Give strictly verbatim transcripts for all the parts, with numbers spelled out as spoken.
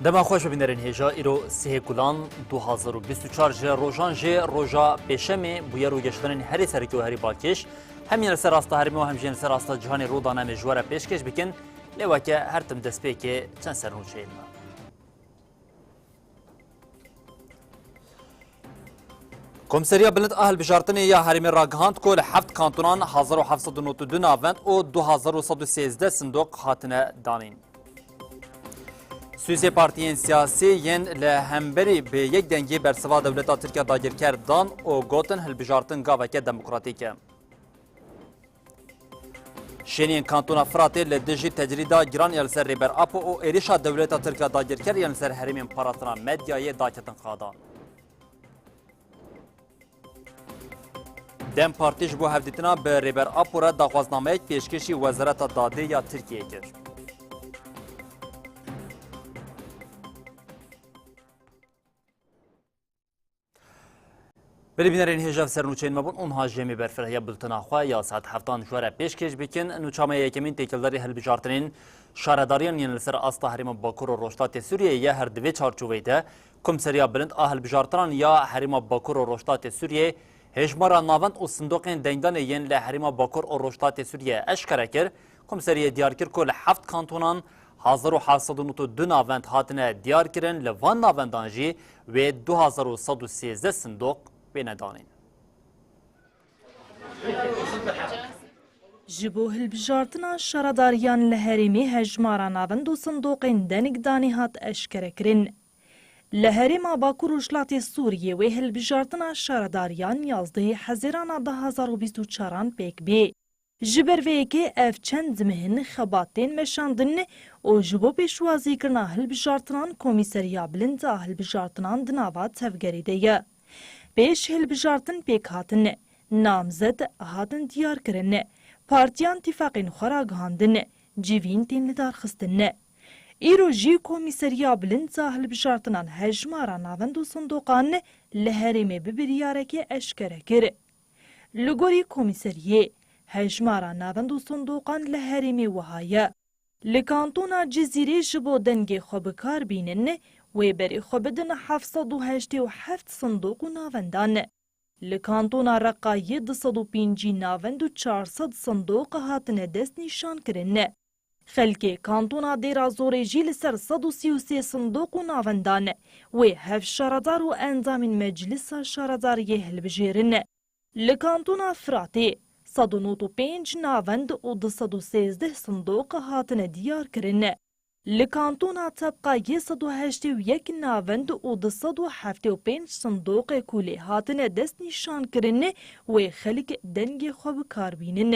Dema xweş be bînerên hêja, îro sihê Gulan du hazar û bîst û çar ji rojan jê roja pêşemê bûyer û geşedanên herî serekî û herî balkêş, hem yên li ser asta herêmê û hem jî yên li ser asta cîhanê rû dane em ê ji we re pêşkêş bikin. Lê weke her tim destpêkê çend sernûçeyên me. Komîseriya Bilind a Hilbijartinê ya Herêmê ragihand ku li heft kantonan hezar û heft sed û nod û du navend û du hezar û sed û sêzdeh sindoq hatine danîn. Sûcê partiyên siyasî yên li hemberî bi yek dengî bersiva dewleta Tirkiya dagirker dan û gotin hilbijartin gaveke demokratîk e. Şêniyên Kantona Firatê li dijî tecrîda giran ya li ser Rêber Apo û êrişa dewleta Tirk a dagirker yên li ser herêmên parastina medyayê daketin qadan. DEM Partî ji bo hevdîtina bi Rêber Apo re daxwaznameyek pêşkêşî Wezareta Dadê ya Tirkiyeyê kir. Belê bînerên hêja, ev ser nûçeyên me bûn. Û niha jî em ê berfirehîya bultena xwe ya saet heftan ji we re pêşkêş bikin. Nûça me ya yekemîn têkildarî hilbijartinên şaredariyan yên li ser asta herêma Bakur û Rojhilatê Sûriyeyê ye. Her di vê çarçoveyê de Komîseriya Bilind a Hilbijartinan ya Herêma Bakur û Rojhilatê Sûriyeyê hêjmara navend û sindoqên dengdanê yên li Herêma Bakur û Rojhilatê Sûriyeyê eşkere kir. Komîseriyê diyar kir ku li heft kantonan hezar û heft sed û nod û du navend hatine diyar kirin, li van navendan jî wê du hezar û sed û sêzdeh sindoq bêne danîn. Ji bo hilbijartina şaredariyan li herêmê hejmara navend û sindoqên denigdanê hat eşkerekirin. Li herêma Bakur Rojhilatê Sûriyê wê hilbijartina şaredariyan yazdehê Hezêrana du hezar û bîst û çaran pêk bê. Ji ber vê yekê ev çend meh in xebat tên meşandin û ji bo pêşwazîkirina hilbijartinan Komîseriya Bilind a Hilbijartinan di nava tevgerê de ye. Pêş hilbijartin pêk hatin, namzet hatin diyar kirin, partiyan tîfaqên xwe ragihandin, civîn tên lidarxistin. Îro jî Komîseriya Bilind a Hilbijartinan hejmara navend û sindoqan li herêmê bi biryarekê eşkere kir. Li gorî komîseriyê, hejmara navend û sindoqan li herêmê wiha ye. Li kantona Cizîrê ji bo dengê xwe bi kar bînin, wê berê xwe bidin heft sed û heştê û heft sindoq û navendan. Li kantona Reqayê du sed û pêncî navend û çar sed sindoq hatine destnîşankirin. Xelkê kantona Dêra Zorê jî li ser sed û sî û sê sindoq û navendan wê heft şaredar û endamên Meclisa Şaredariyê hilbijêrin. Li kantona Firatê sed û nod û pênc navend û du sed û sêzdeh sindoq hatine diyar kirin. Li kantona Tebqayê sed û heştê û yek navend û du sed û heftê û pênc sindoqê ku lê hatine destnîşankirin wê xelk dengê xwe bi kar bînin.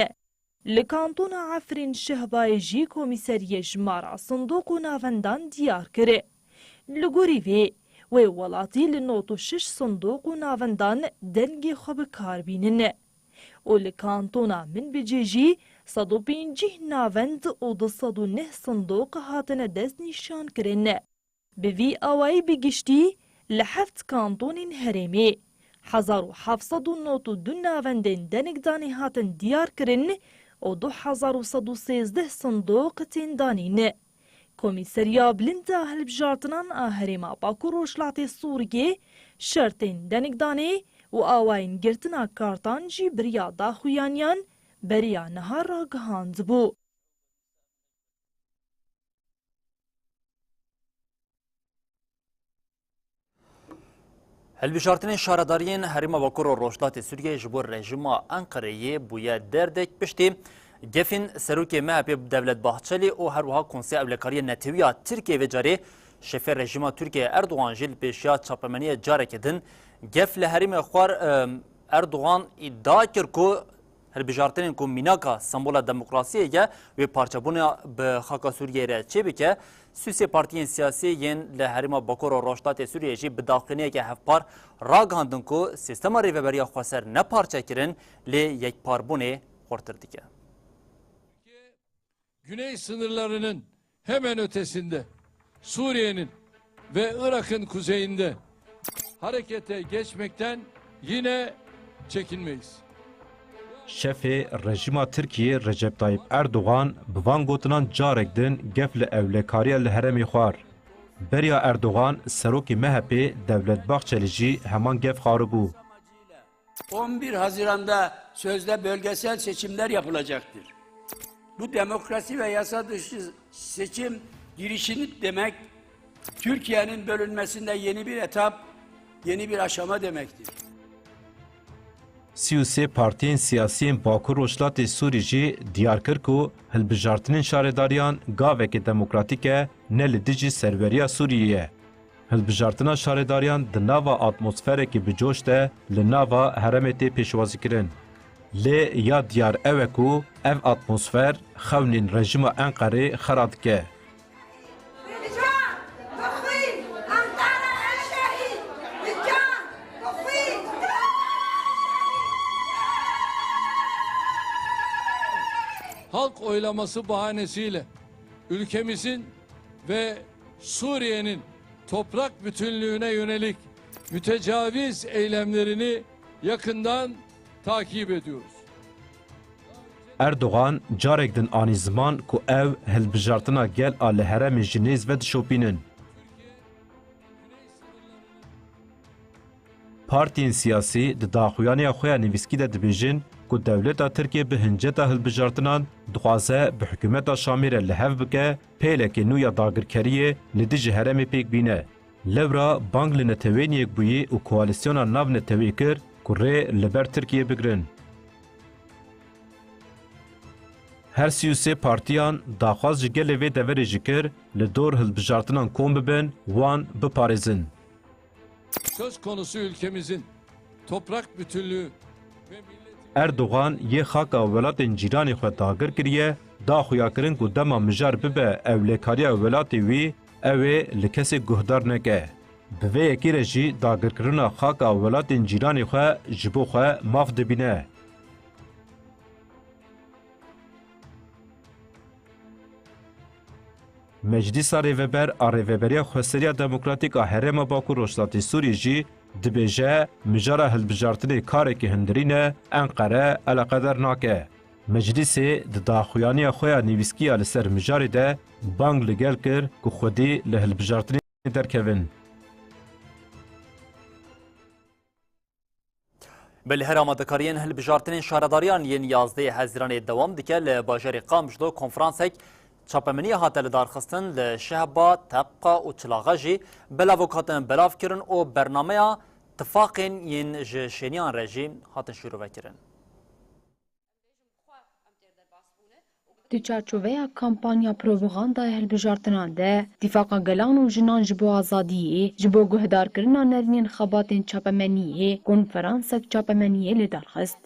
Li kantona Efrîn Şehbayê jî komîseriyê jimara sindoq û navendan diyar kir. Li gorî vê, wê welatî li nod û şeş sindoq û navendan dengê xwe bi kar bînin. Û li kantona Minbicê jî sed û pêncî navend û du sed û neh sindoq hatine destnîşankirin. Bi vî awayî bi giştî li heft kantonên herêmê hezar û heft sed û nod û du navendên denigdanê hatin diyar kirin û du hezar û sed û sêzdeh sindoq tên danîn. Komîseriya Bilind a Hilbijartinan a Herêma Bakur Rojhilatê Sûriyê şertên denigdanê û awayên girtina kartan jî bi riya daxuyaniyan beriya niha ragihandibû. Hilbijartinên şaredariyên Herêma Bakur û Rojhilatê Sûriyeyê ji bo rejîma Enqereyê bûye derdek piştî gefên serokê M H P Devlet Bahçelî û her wiha Konseya Ewlekariyê Netewî ya Tirkiyeyê vê carê şefê rejîma Tirkiyeyê Erdogan jî li pêşiya çapemeniyê careke din gef li herêmê xwar, em, Erdogan îdia kir ku hilbijartinên ku mînaka sembola demokrasiyê ye, wê parçebûna bi xaka Sûriyeyê re çêbike. Sûsê partiyên siyasî yên li herêma Bakur û Rojhilatê Sûriyeyê jî bi daxuyaniyeke hevpar ragihandin ku sîstema rêveberiya xweser ne parçekirin, lê yekparbûnê xurtir dike. Güney sınırlarının hemen ötesinde, Suriye'nin ve Irak'ın kuzeyinde harekete geçmekten yine çekinmeyiz. Şefê rejîma Tirkiyê Recep Tayyip Erdogan bi van gotinan carek din gef li ewlekariya li herêmê xwar. Beriya Erdogan, serokê M H P'ê Devlet Bahçeli jî heman gef xwaribû. On bir Haziran'da sözde bölgesel seçimler yapılacaktır. Bu demokrasi ve yasa dışı seçim girişini demek, Türkiye'nin bölünmesinde yeni bir etap, yeni bir aşama demektir. Sî û sê partiyên siyasî yên Bakur Rojhilatê Sûrî jî diyar kir ku hilbijartinên şaredariyan gaveke demokratîk e, ne li dijî serweriya Sûriyê ye. Hilbijartina şaredariyan di nava atmosferekî bi coş de li nava herêmê tê pêşwazîkirin. Lê ya diyar ew e ku ev atmosfer xewnên rejîma Enqerê xera dike. Halk oylaması bahanesiyle ülkemizin ve Suriye'nin toprak bütünlüğüne yönelik mütecaviz eylemlerini yakından takip ediyoruz. Erdogan carek din anî ziman ku ew hilbijartina gel a li herêmê ji nêz ve dişopînin. Partiyên siyasî di daxuyaniya xwe ya nivîskî de dibêjin ku dewleta Tirkiyê bi hinceta hilbijartinan dixwaze bi hikûmeta Şamê re li hev bike, pêlekê nû ya dagirkeriyê li dijî herêmê pêk bîne. Lewra bang li Neteweyên Yekbûyî û koalîsyona navneteweyî kir ku rê li ber Tirkiyê bigirin. Her sî û sê partiyan daxwaz ji gelê vê deverê jî kir, li dor hilbijartinan kom bibin, wan biparêzin. Söz konusu ülkemizin toprak bütünlüğü ve millet Erdogan yê xaka welatên cîranê xwe dagir kiriye, da xuyakirin ku dema mijar bibe ewlekariya welatê wî, ew ê li kesê guhdar neke. Bi vê yekê re jî dagirkirina xaka welatên cîranê xwe ji bo xwe maf dibîne. Meclîsa Rêveber a Rêveberiya Xweseriya Demokratîk a Herêma Bakur Rojhilatê Sûriyê jî dibêje, mijara hilbijartinê karekî hundirîn e, Enqere eleqeder nake. Meclîsê di daxuyaniya xwe ya nivîskî ya li ser mijarê de bang li gel kir ku xwedî li hilbijartinê derkevin. Belê her amadekariyên hilbijartinên şaredariyan yên yazdehê Hezîranê dewam dike. Li bajarê Qamişlo konferansek çapemeniyê hate lidarxistin, li Şehba, Tebqa û Çilaxa jî belav û hatin belavkirin û bernameya tifaqên yên ji şêniyan re jî hatin şîrovekirin. Di çarçoveya kampanya propagandaya hilbijartinan de, Tîfaqa Gelan û Jinan ji bo Azadiyê ji bo guhdarkirina nerînên xebatên çapemeniyê konferansek çapemeniyê li dar xist.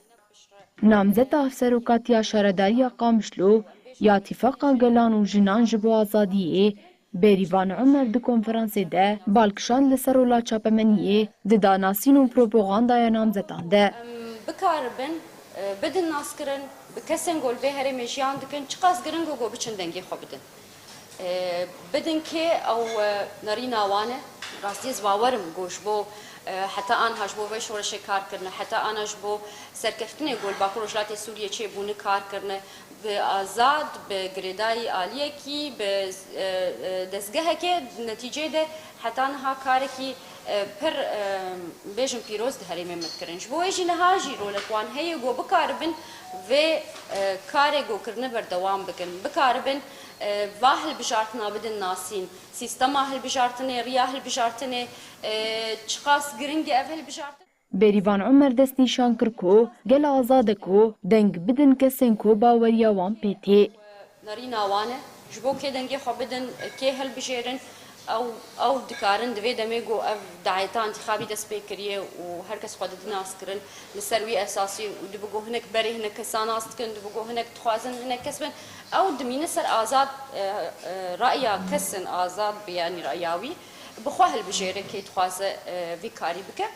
Namzeta hevserokatiya şaredariya Qamişlo ya Tîfaqa Gelan û Jinan ji bo Azadiyê Bêrîvan Omer di konferansê de bal kişand li ser rola çapemeniyê di danasîn û propagandaya namzetan de. Em bikaribin, e, bidin naskirin, bi kesên ku li vê herêmê jiyan dikin, çiqas giring e ku biçin dengê xwe bidin. E, bidin kê ew, e, nerîna wan e. Rastî ez bawer im ku ji bo, e, heta anha ji bo vê şoreşê kar kirine, heta ana ji bo serkeftinê ku li Bakur Rojhilatê Sûriyê çêbûne kar kirine, bi azad, bi girêdayî aliyekî, bi, e, e, dezgehekê, di netîceyê de heta niha karekî, e, pir, e, bêjin pîroz di herêmê me dikirin. Ji bo wê jî niha jî rolek wan heye ku bikaribin vê, e, karê ku kirine berdewam bikin. Bikaribin, e, va hilbijartina bidin nasîn, sîstema hilbijartinê, riya hilbijartinê, e, çiqas giring e ev hilbijartin. Bêrîvan Omer destnîşan kir ku gel azad e ku deng bidin kesên ku baweriya wan pê tê. Nerîna wan e. Ji bo kê dengê xwe bidin, kê hilbijêrin, ew, ew dikarin di vê demê ku ev dayeta întîxabî dest pê kiriye û her kes xwe didî naskirin li ser wî esasî û dibe ku hinek berê hinek kesan nas dikin, dibe ku hinek dixwazin hinek kes bin. Ew dimîne ser azad, e, e, ra'ya kesin azad bi, yanî ra'ya wî bi xwe hilbijêre kê dixwaze, e, vî karî bike.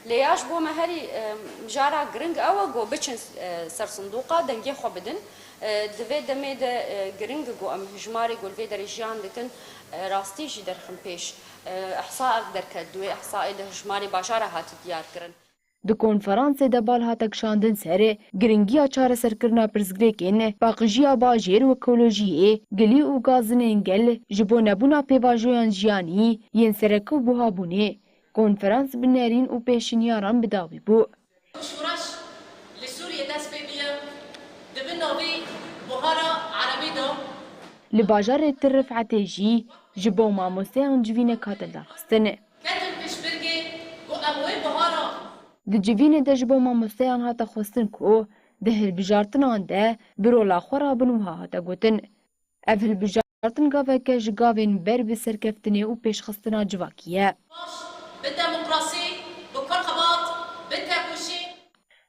Lê ya ji bo me herî, e, mijara giring ew e ku biçin, e, ser sindoqa dengê xwe bidin. E, di vê demê de, e, giring e ku em hijmarê ku li vê derê jiyan dikin, e, rastî jî derxin pêş. E, ihsa ev derket, di wê ihsaê de hijmarê bajara hate diyar kirin. Di konferansê de bal hate kişandin ser giringiya çareserkirina pirsgirêkên paqijiya bajêr û ekolojiyê, gilî û gazinên gel ji bo nebûna pêvajoyan jiyanî yên sereke û buhabûnê. Konferans bi nerîn û pêşniyar bi dawî bû. Şoreş li Sûriyê dest pê bûye, di bin navê Buhara Erebî de. Li bajarê Tir Rifetê jî ji bo mamosteyan civînek hate lidarxistin. Ketin piştgiriyê ku em wê buhara. Di civînê de ji bo mamosteyan hate xwestin ku di hilbijartinan de bi rola xwe rabin, wiha hate gotin. Ev hilbijartin gaveke ji gavên ber bi serkeftinê û pêşxistina civakî ye. Bi demokrasî, bi kurxebat, bi tekoşîn.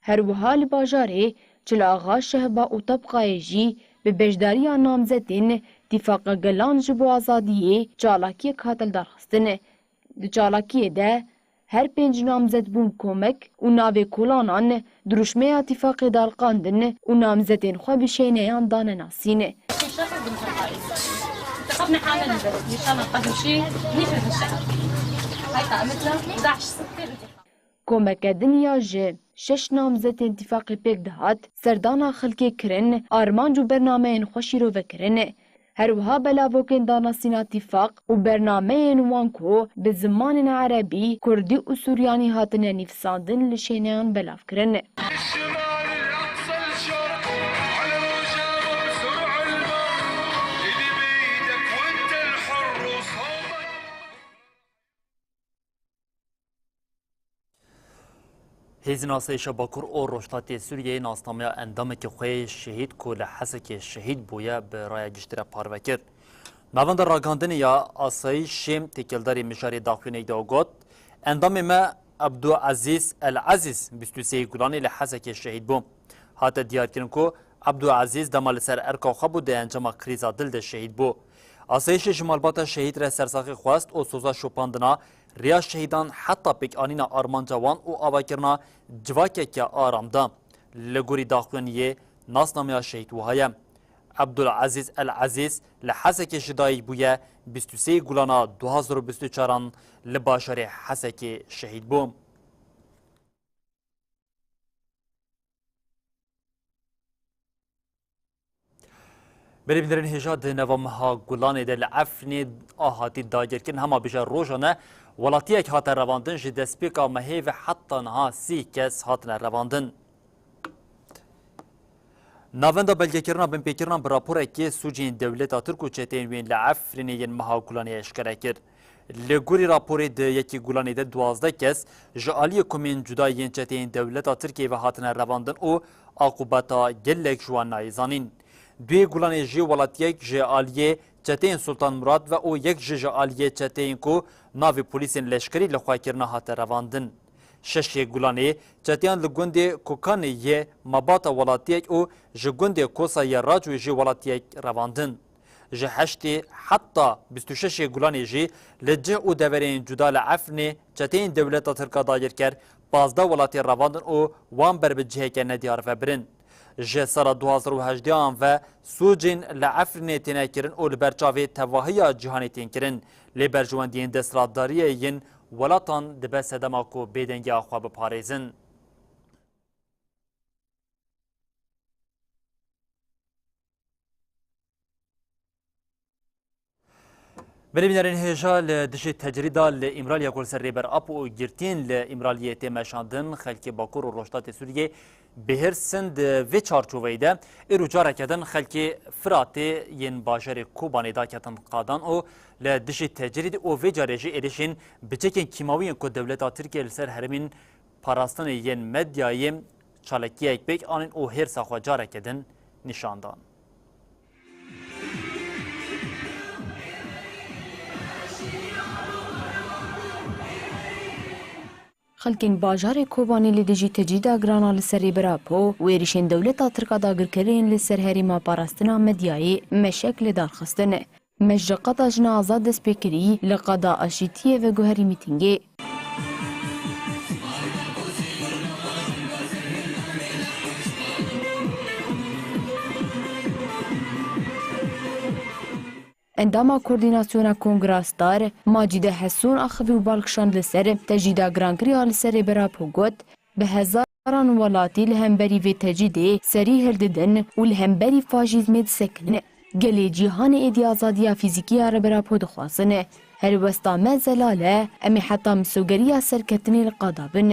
Her wiha li bajarê Çil Axa, Şehba û Tebqayê jî bi beşdariya namzetên Tîfaqa Gelan ji bo Azadiyê çalakiyek hate lidarxistin. Di çalakiyê de her pênc namzet bûn komek û navê kolanan dirûşmeya Tîfaqê dariqandin û namzetên xwe bi şêneyan dane nasîn. Komeke din ya ji şeş namzetên Tîfaqê pêk dihat, serdana xelkê kirin, armanc û bernameyên xwe şîrove kirin. Her wiha belavokên danasîna Tîfaq û bernameyên wan ku bi zimanên erebî, kurdî û suryanî hatine nivîsandin li şêneyan belav kirin. Hêzên Asayîşa Bakur û Rojhilatê Sûriyeyê nasnameya endamekî xwe yê şehîd ku li Hesekê şehîd bûye, bi raya giştî re parve kir. Navenda ragihandinê ya asayîşê têkildarî mijarê daxuyaniyek da û got, Endamê me Ebdulezîz El Ezîz bîst û sê Gulanê li Hesekê şehîd bû. Hate diyarkirin ku Ebdulezîz dema li ser erka xwe bû di encama krîza dil de şehîd bû. Asayîşê ji malbata şehîd re sersaxî xwest û soza şopandina riya şehîdan heta pêkanîna armanca wan û avakirina civakeke aram da. Li gorî daxuyaniyê nasnameya şehîd wiha ye. Ebdulezîz El Ezîz li Hesekê ji dayik bûye, bîst û sê Gulana du hazar û bîst û çaran li bajarê Hesekê şehîd bû. Berê bînerên hêja, di nava meha Gulanê de li Efrînê a hatî dagirkirin, hema bêje rojane welatiyek hate revandin, ji destpêka mehê ve heta niha sî kes hatine revandin. Navenda belgekirina binpêkirinan bi raporekê sûcên dewleta Tirk û çeteyên wên li Efrînê yên meha Gulanê eşkere kir. Li gorî raporê di yekê Gulanê de duwazdeh kes ji aliyê komên cuda yên çeteyên dewleta Tirkiyê ve hatine revandin û aqûbeta gelek ji wan nayê zanîn. Duyê Gulanê jî welatiyek ji aliyê çeteyên Sultan Murad ve û yek jî ji aliyê çeteyên ku navê polîsên leşkerî li xwe kirine hate revandin. Şeşê Gulanê çeteyan li gundê Kokanê yê mabata welatiyek û ji gundê Kosa yê Racwê jî welatiyek revandin. Ji heştê heta bîst û şeşê Gulanê jî li cih û deverên cuda li Efrînê çeteyên dewleta Tirk a dagirker pazdeh welatê revandin û wan ber bi ciheke nediyar ve birin. Ji sala du hazar û hejdeh an ve sûcên li Efrînê têne kirin û li ber çavê tevahiya cîhanê tên kirin. Lê berjewendiyên desthilatdariyê yên welatan dibe sedema ku bêdengiya xwe biparêzin. Berê bînerên hêja, li dijî tecrîda li Îmraliya ku li ser Rêber Apo û girtiyên li Îmraliyê tê meşandin, xelkê Bakur û Rojhilatê Sûriyê bihêrs in. Di vê çarçoveyê de îro careke din xelkê Firatê yên bajarê Kobanê daketin qadan û li dijî tecrîdê û vê carê jî êrişên biçekên kîmawî yên ku dewleta Tirkiye li ser herêmên parastinê yên medyayê çalakiyek pêk anîn û hêrsa xwe careke din nîşan dan. Xelkên bajarê Kobanê li dijî tecrîda giran a li ser Rêber Apo û êrişên dewleta Tirk a dagirkerên li ser herêma parastina medyayê meşek li dar xistin. Mej ji qada jina azad dest pê kirî, li qada aşîtiyê veguherî mîtîngê. Endama Koordînasyona Kongra Star, Macîde Hesûn axivî û bal kişand li ser tecrîda girankirî a li ser Rêber Apo got, Bi hezaran welatî li hemberî vê tecrîdê serî hildidin û li hemberî faşîzmê disekinin. Gelê cîhanê êdî azadiya fîzîkî ya Rêber Apo dixwazin. Helwesta me zelal e, em ê heta misogerîya serkeftinê li qada bin.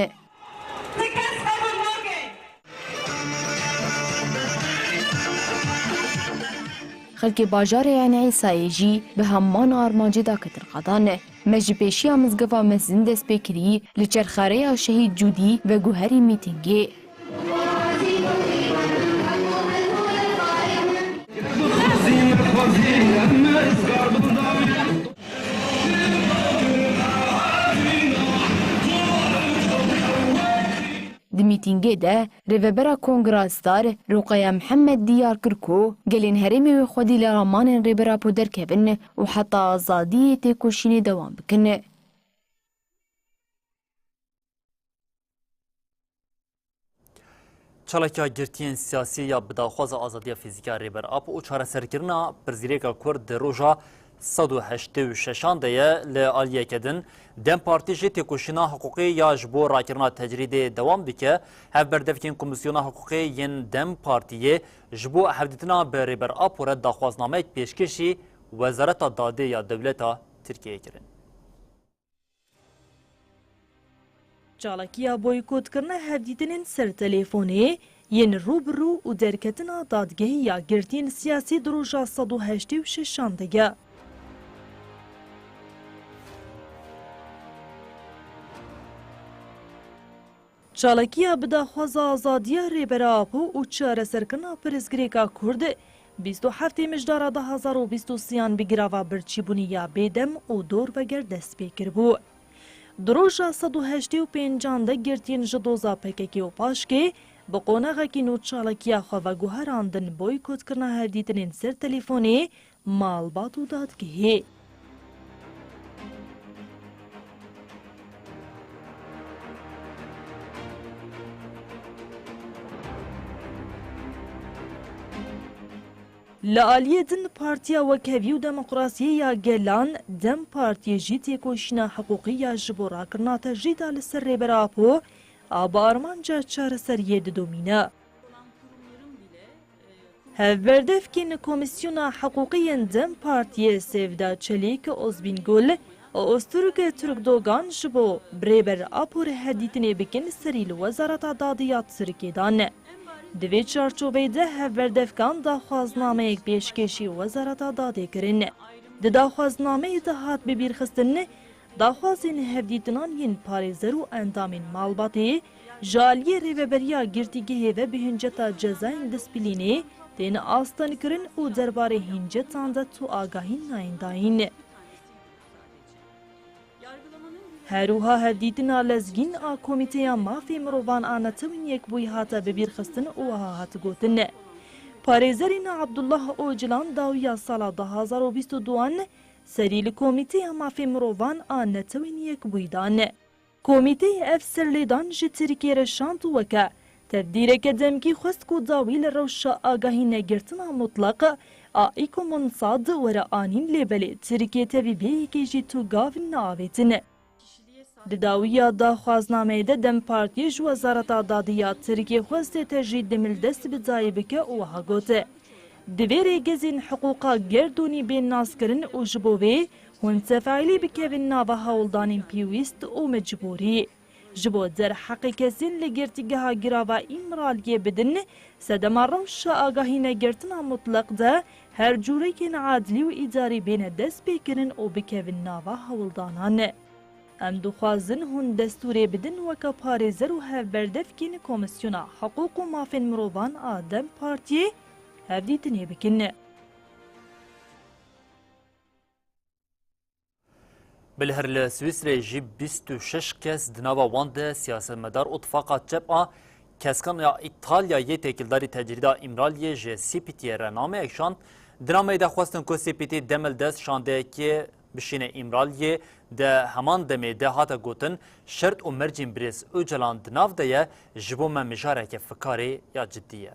Xelkê bajarê Ên Îsayê jî bi heman armancê daketin qadan. Me ji pêşiya mizgeva mezin dest pê kirî, li çerxareya Şehîd Cûdî veguherî mîtîngê. Di mîtîngê de Rêvebera Kongra Star Ruqeya Mihemed diyar kir ku gelên herêmê wê xwedî li ramanên Rêber Apo derkevin û heta azadiyê têkoşînê dewam bikin. Çalakiya girtiyên siyasî ya bi daxwaza azadiya fîzîkî ya Rêber Apo û çareserkirina pirsgirêka Kurd di roja sed û heştê û şeşan de ye. Li aliyeke din, DEM Partî jî têkoşîna hiqûqî ya ji bo rakirina tecrîdê dewam dike. Hevberdevkên Komîsyona Hiqûqê yên DEM Partiyê ji bo hevdîtina bi Rêber Apo re daxwaznameyek pêşkêşî Wezareta Dadê ya Dewleta Tirkiyeyê kirin. Çalakiya boykotkirina hevdîtinên ser telefonê yên rû bi rû û derketina dadgehî ya girtiyên siyasî di roja sed û heştê û şeşan de ye. Çalakiya bi daxwaza azadiya Rêber Apo û çareserkirina pirsgirêka Kurd bîst û heftê mijdara du hazar û bîst û sêyan bi girava birçîbûnê ya bêdem û dor veger dest pê kiribû. Di roja sed û heştê û pêncan de girtiyên ji doza P K K û PAJKê bi qonaxekî nû çalakiya xwe veguherandin boykotkirina hevdîtinên ser telefonê, malbat û dadgehê. Li aliyê din Partiya Wekhevî û Demokrasiyê ya Gelan, DEM Partiyê jî têkoşîna hiqûqî ya ji bo rakirina tecrîda li ser Rêber Apo a bi armanca çareseriyê didomîne. Hevberdevkên Komîsyona Hiqûqî yên DEM Partiyê Sevda Çelîk, Ozbîn Gul û Ozturk Turkdogan ji bo bi Rêber Apo re hevdîtinê bikin serî li Wezareta Dadê ya Tirkiyê dan. Di vê çarçoveyê de hevberdevkan daxwaznameyek pêşkêşî Wezareta Dadê kirin. Di daxwaznameyê de hat bibîrxistin, daxwazên hevdîtinan yên parêzer û endamên malbatê ji aliyê Rêveberiya Girtîgehê ve bi hinceta cezayên disiplînê tên astinkirin û derbarê hincetan de tu agahî nayên dayîn. Her wiha hevdîtina lezgîn a Komîteya Mafê Mirovan a Netewên Yekbûyî hate bibîrxistin û wiha hat gotin, parêzerîna Abdullah Ocalan dawiya sala du hazar û bîst û duan serî li Komîteya Mafê Mirovan a Netewên Yekbûyî dan. Komîteyê ev serlêdan ji Tirkiyê re şand û weke tevdîreke demkî xwest ku dawî li rewşa agahî negirtina mutleq a Îkomonsad were anîn, lê belê Tirkiye tevî vê yekê jî tu gav neavêtin. Di dawiya daxwaznameyê de DEM Partiyê ji Wezareta Dadê ya Tirkiyê xwest tecrîd DEM'ê li dest bi dayî bike û wiha got, divê rêgezên hiqûqa gerdûnî bên naskirin û ji bo vê hûn tefeîlî bikevin nava hewldanên pêwîst û mecbûrî. Ji bo derheqê kesên li girtîgeha girava Îmraliyê bidin, sedema rewşa agahî negirtina mutleq de her cûrekên adlî û îdarî bêne destpêkirin û bikevin nava hewldanan. Em dixwazin hûn destûrê bidin weke parêzer û hevberdevkên Komîsyona Hiqûq û Mafên Mirovan a DEM Partiyê hevdîtinê bikin. Bilî her li Swîsreyê jî bîst û şeş kes di nava wan de siyasetmedar û tifaqa çep a keskan ya Îtalyayê têkildarî tecrîda Îmraliyê ji C P T'yê re nameyek şand. Di nameyê de xwestin ku C P T demildest şandeyekê bişîne Îmraliyê. Di heman demê de hate gotin, şert û mercên birêz Ocalan di nav de ye, ji bo me mijareke fikarê ya cidî ye.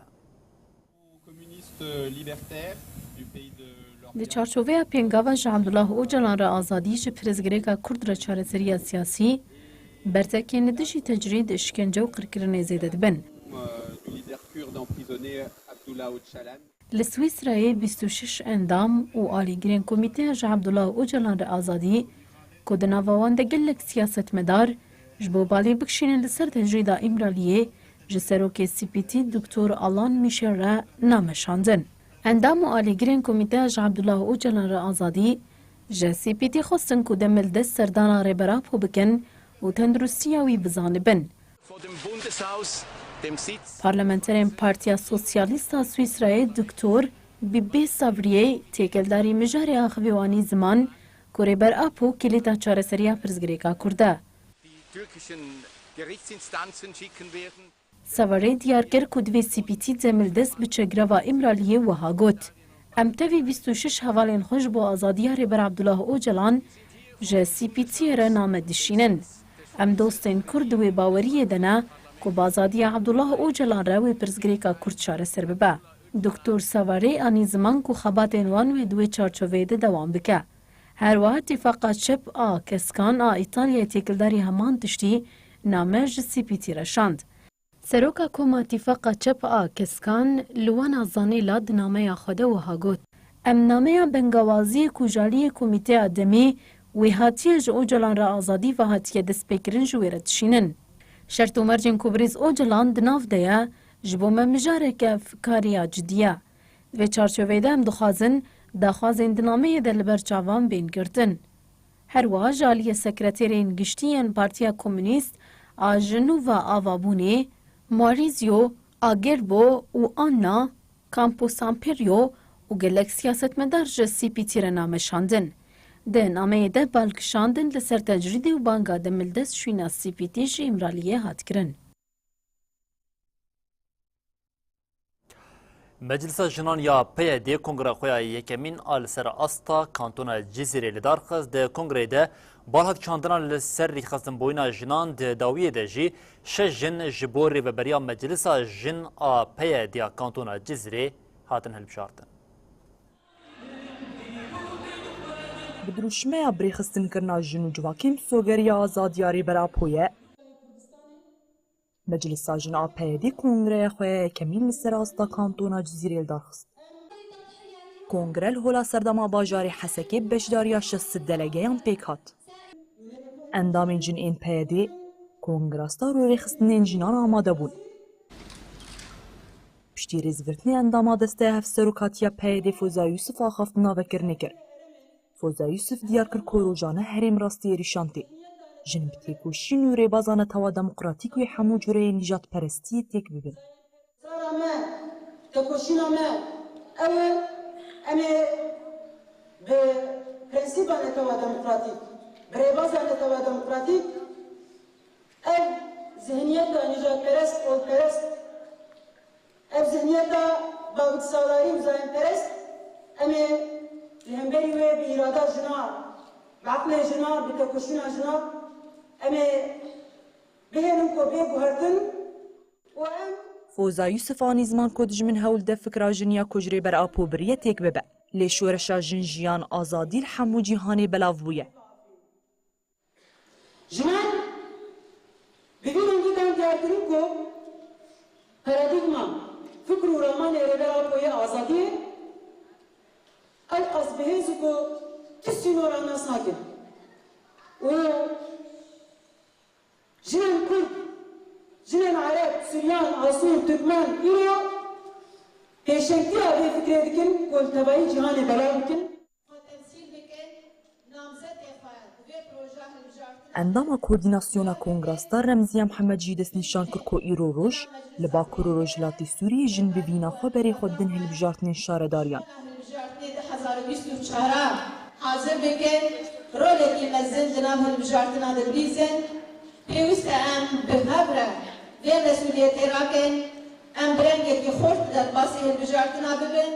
Di çarçoveya pêngava ji Abdullah Ocalan re azadî, ji pirsgirêka Kurd re çareseriya siyasî, Bertekên li dijî tecrîd, îşkence û qirkirinê zêde dibin. Li Swîsreyê bîst û şeş endam û alîgirên Komîteya ji Abdullah Ocalan re Azadî, ku di nava wan de gelek siyasetmedar ji bo balê bikişînin li ser tecrîda Îmraliyê, ji serokê C P T Doktor Alan Michel re name şandin. Endam û alîgirên Komîteya ji Abdullah Ocalan re Azadî ji C P T xwestin ku demildest serdana Rêber Apo bikin û tenduristiya wî bizanibin. Vor dem Bundeshaus, dem Sitz Parlamenterên Partiya Sosyalîst a Swîsreyê Doktor Bibê Savriyê têkildarî mijarê axivê û anî ziman ku Rêber Apo kilîta çareseriya pirsgirêka Kurd e. Die türkischen Gerichtsinstanzen schicken werden. Savarê diyar kir ku divê C P T demildest biçe girava Îmraliyê, wiha got, Em tevî bîst û şeş hevalên xwe ji bo azadiya Rêber Abdullah Ocalan ji C P T re name dişînin. Em dostên Kurd di wê baweriyê de ne ku bi azadiya Abdullah Ocalan re wê pirsgirêka Kurd çareser bibe. Doktor Savarê anî ziman ku xebatên wan wê di wê çarçoveyê de dewam bike. Her wiha Tîfaqa Çep a Keskan a Îtalyayê têkildarî heman tiştî name ji C P T re şand. Seroka Koma Tîfaqa Çep a Keskan Luwana Zanêla di nameya xwe de wiha got, Em nameya bengawaziyê ku ji aliyê Komîteya Demê wê hatiye ji Ocalan re azadî ve hatiye destpêkirin ji wê re dişînin. Şert û mercên ku birêz Ocalan di nav de ye, ji bo me mijareke fikariya cidî ye. Di vê çarçoveyê de em dixwazin daxwazên di nameyê de li ber çavan bên girtin. Her wiha ji aliyê sekreterên giştî yên Partiya Komûnîst a ji nû ve avabûnê, Maurizio Agerbo û Anna Camposamperio û gelek siyasetmedar ji C P T re name şandin. Di nameyê de bal kişandin li ser tecrîdê û banga demildest şûna C P T ji Îmraliyê hat kirin. Meclisa Jinan ya P Y D kongra xwe ya yekemîn a li ser asta kantona Cizîrê li dar xist. Di kongreyê de bal hat kişandina li ser rêxistinbûyîna jinan, di dawiyê de jî şeş jin ji bo rêveberiya Meclisa Jin a P Y D ya kantona Cizîrê hatin hilbijartin. Bi dirûşmeya birêxistinkirina jin û civakên misoger ya azadiya Rêber Apo ye, Meclisa Jin a P Y D kongreya xwe ya yekemîn li ser asta kantona Cizîrê li dar xist. Kongre li Hola Serdama bajarê Hesekê bi beşdariya şeş sed delegeyan pêk hat. Endamên jin ên P Y D kongra star û rêxistinên jinan amade bûn. Piştî rêzgirtinê endama Desteya Hevserokatiya P Y D Foza Yusuf axaftina vekirinê kir. Foza Yusuf diyar kir ku rojane herêm rastî êrîşan tê. Jin bi têkoşîn û rêbaza netewa demokratîk wê hemû cureyên nîjadperestiyê têk bibin. Sara me, têkoşîna me ew e, em ê bi prensîba netewa demokratîk, bi rêbaza netewa demokratîk ev zihniyeta nîjadperest, olperest, ev zihniyeta babiksalarî û zayînperest, em ê li hemberî wê bi îrada jina, bi eqlê jina, bi têkoşîna jina, em ê bihêlin ku bê guhertin û em Foza Yusuf anî ziman ku dijmin hewl de fikra jin ya ku ji Rêber Apo biriye têk bibe. Lê şoreşa jin, jiyan, azadî li hemû cîhanê belav bûye. Jinan bi vî rengî dan diyarkirin ku paradîgma, fikr û ramanê Rêber Apoyê azadiyê ew qas bihêz û ku tu sînoran nas nakin. Û jinên Kurd, jinên Ereb, Suryan, Asûr, Tirkmen îro pêşengtiya vê fikrê dikin ku li tevayî cîhanê belav bikin. Temsîl bikin, namzetê xwe di vê proja hilbijartina Endama Koordînasyona Kongra Star Remziye Mihemed jî destnîşan kir ku îro roj li Bakur û Rojhilatê Sûriyê jin bi vîna xwe berê xwe didin hilbijartinên şaredariyan. Hilbijartinê du hezar û bîst û çar hazir bikin, rolekî mezin di nav hilbijartina de bilîzin. Pêwîst e em bi hev re vê mesûliyetê rakin, em bi rengekî xurt derbasî hilbijartina bibin.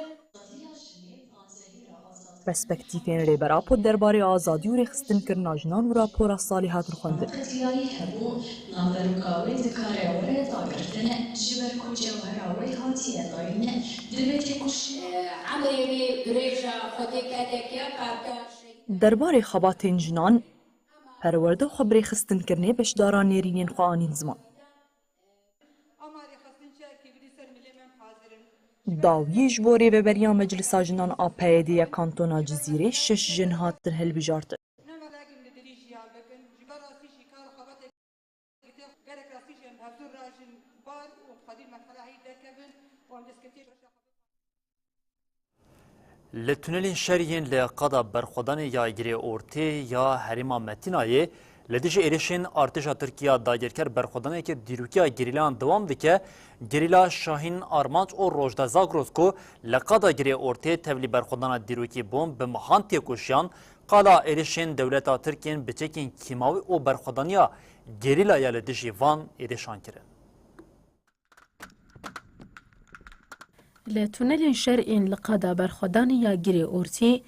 Perspektîfên Rêber Apo derbarê azadî û rêxistinkirina jinan û rapora salê hatin xwendin. Qetiyayî hebû, naveroka wê dikare were dagirtin, ji ber ku cewhera wê hatiye dayîn, divê têkoşîna. Emrê wî dirêj e, xwedî kedeke qebde. Derbarê xebatên jinan, perwerde û xwe bi rêxistinkirinê beşdara nêrînên xwe anîn ziman. Dawiyê ji bo rêveberiya Meclisa Jinan a P Y D'ê ya Kantona Cizîrê şeş jin hatin hilbijartin. Li tunelên şer yên li qada berxwedanê ya Girê Ortê ya herêma Metînayê li dijî êrişên artêşa Tirkiya dagirker berxwedaneke dîrokî ya gerîlayan dewam dike. Gerîla Şahîn Armanc û Rojda Zagros ku li qada Girê Ortê tevlî berxwedana dîrokî bûn, bi mehan têkoşiyan qala êrişên dewleta Tirk yên bi çekên kîmawî û berxwedaniya gerîla ya li dijî van êrişan kirin. Li tunelên şer ên li qada berxwedanê ya Girê Ortê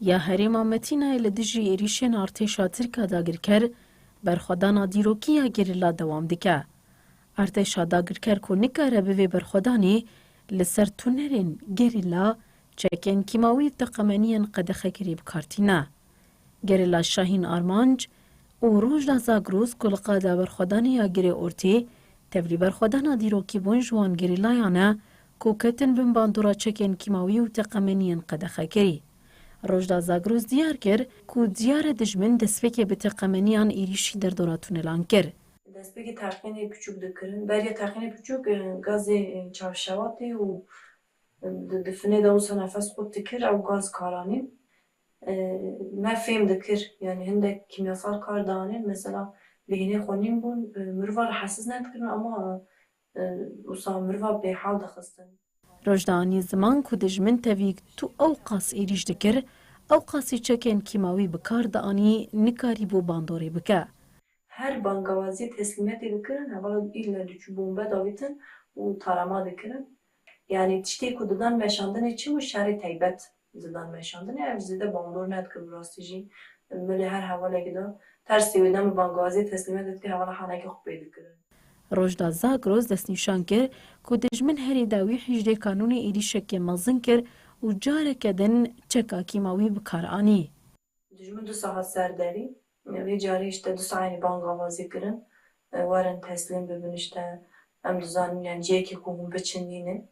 ya herêma Metînayê li dijî êrîşên artêşa Tirk a dagirker, berxwedana dîrokî ya gerîla dewam dike. Artêşa dagirker ku nikare bivê berxwedanê, li ser tunelên gerîla çekên kîmawî û teqemeniyên qedexekirî bi kar tîne. Gerîla Şahîn Armanc û Rojda Zagros ku li qada berxwedanê ya Girê Ortê tevlî berxwedana dîrokî bûn, ji wan gerîlayan e ku ketin bin bandora çekên kîmawî û teqemeniyên qedexekirî. Rojda Zagros diyar kir ku diyar e dijmin destpêkê bi teqemeniyan êrîşî derdora tunelan kir. Destpêkê teqînê piçûk dikirin. Beriya teqînê piçûk, e, gazê, e, çavşewatê û, e, di, di finê de wisa nefes qut dikir, ew gaz karanîn. E, me fêm dikir, yani hindek kîmyasal kar dianîn, mesela bêhnê xwe nîn bûn, e, mirova rahatsiz nedikirin ama, e, wisa mirova bêhal dixistin. Rojda anî ziman ku dijmin tevî tu ew qas êrîş dikir, ew qasî çekên kîmawî bi kar dianî, nikarîbû bandorê bike. Her bangawazî teslîmetê dikirin, hevala îlle diçû bombe davîtin û tarama dikirin. Yani tiştê ku didan meşandinê çi bû, şerê teybet didan meşandinê, ev zêde bandor nedikir bi rastî jî. Milê her hevalekî de tersê wê dem bangawazî teslîmetê dikir, hevala hanekê xwe pê dikirin. Rojda Zagros destnîşan kir ku dijmin herî dawî hejdê kanûnê êrîşekê mezin kir û careke din çeka kîmawî bi kar anî. Dijmin du saet ser derî, vê carê işte du saetê bangavazî kirin, e, werin teslîm bibin işte, em dizanin yani cihekî ku hûn biçin nîne.